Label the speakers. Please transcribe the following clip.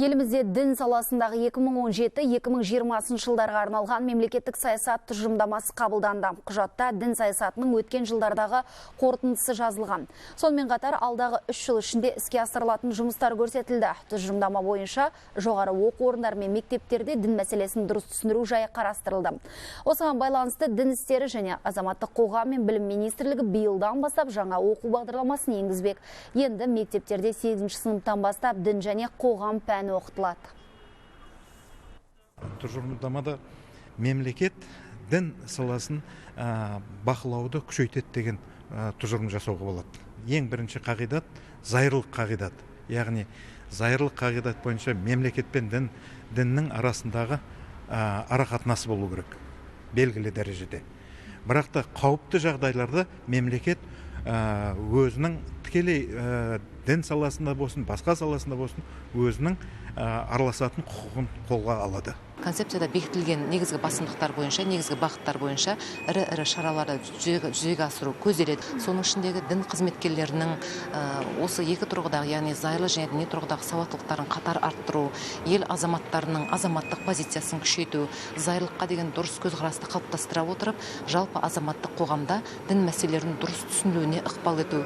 Speaker 1: Елімізде дін саласындағы 2017-2020 жылдарға арналған мемлекеттік саясат тұжырымдамасы қабылданды. Құжатта дін саясатының өткен жылдардағы қорытындысы жазылған. Сонымен қатар алдағы 3 жыл ішінде іске асырылатын жұмыстар көрсетілді. Тұжырымдама бойынша жоғары оқу орындары мен мектептерде дін мәселесін дұрыс түсіндіру жайы қарастырылды. Осыған байланысты дін істері және азаматтық қоғам мен білім министрлігі биылдан бастап жаңа оқу бағдарламасын енгізбек. Енді мектептерде 8 сыныптан бастап дін және қоғам пәні оқытылады.
Speaker 2: Тұжырымдамада мемлекет дін саласын бақылауды күшейтеді деген тұжырым жасауға болады. Ең бірінші қағидат зайырлық қағидат. Яғни зайырлық қағидат бойынша мемлекет пен діннің арасындағы арақатынасы болу керек белгілі дәрежеде. Бірақ та қауіпті жағдайларда мемлекет өзінің тікелей дін саласында болсын, басқа саласында болсын, өзінің араласатын құқығын қолға алады.
Speaker 3: Концепцияда бекітілген негізгі басымдықтар бойынша, негізгі бағыттар бойынша ірі-ірі шараларды жүзеге асыру көзделеді. Соның ішіндегі дін қызметкерлерінің осы екі тұрғыдағы, яғни зайырлы және діни тұрғыдағы сауаттылықтарын қатар арттыру, ел азаматтарының азаматтық позициясын күшейту, зайырлыққа деген дұрыс көзқарасты қалыптастыра отырып, жалпы азаматтық қоғамда дін мәселелерінің дұрыс түсінілуіне ықпал ету.